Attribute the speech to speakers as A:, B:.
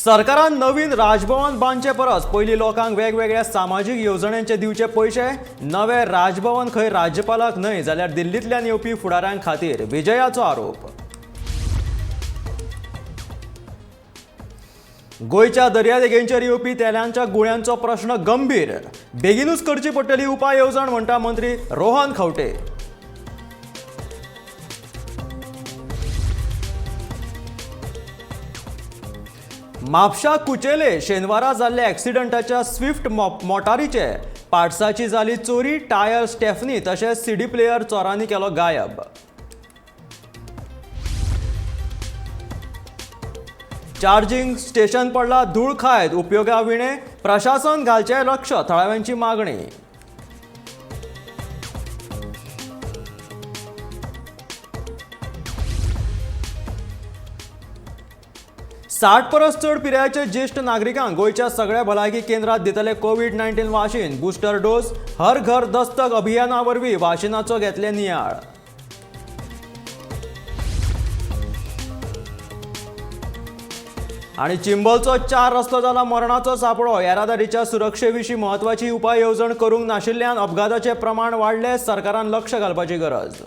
A: सरकारान नवीन राजभवन बांदचे परस पयलीं लोकांक वेगवेगळ्या सामाजीक येवजण्यांचे दिवचे पयशे. नवे राजभवन खंय राज्यपालाक न्हय जाल्यार दिल्लींतल्यान येवपी फुडाऱ्यां खातीर, विजयाचो आरोप. गोंयच्या दर्यादेगेंचेर येवपी तेलांच्या गुळ्यांचो प्रश्न गंभीर, बेगीनूच करची पडटली उपाय येवजण, म्हणटा मंत्री रोहन खंवटे. म्हापशा कुचेले शेनवारा जाल्ल्या ॲक्सिडंटाच्या स्विफ्ट मोटारीचे पार्ट्साची जाली चोरी. टायर, स्टेफनी तशेंच सीडी प्लेयर चोरांनी केलो गायब. चार्जिंग स्टेशन पडला धूळ खायत, उपयोगा विणे, प्रशासन घालचें लक्ष, थळाव्यांची मागणी. 60 परस चड पिरायेचे ज्येश्ठ नागरिकांक गोंयच्या सगळ्या भलायकी केंद्रात दितले कोवीड-19 वाशीन बुस्टर डोस. हर घर दस्तक अभियाना वरवीं वाशिनाचो घेतले नियाळ. आनी चिंबलचो 4 रस्तो जाला मरणाचो सांपळो. येरादारीच्या सुरक्षे विशीं म्हत्वाची उपाय येवजण करूंक नाशिल्ल्यान अपघाताचें प्रमाण वाडलें. सरकारान लक्ष घालपाची गरज.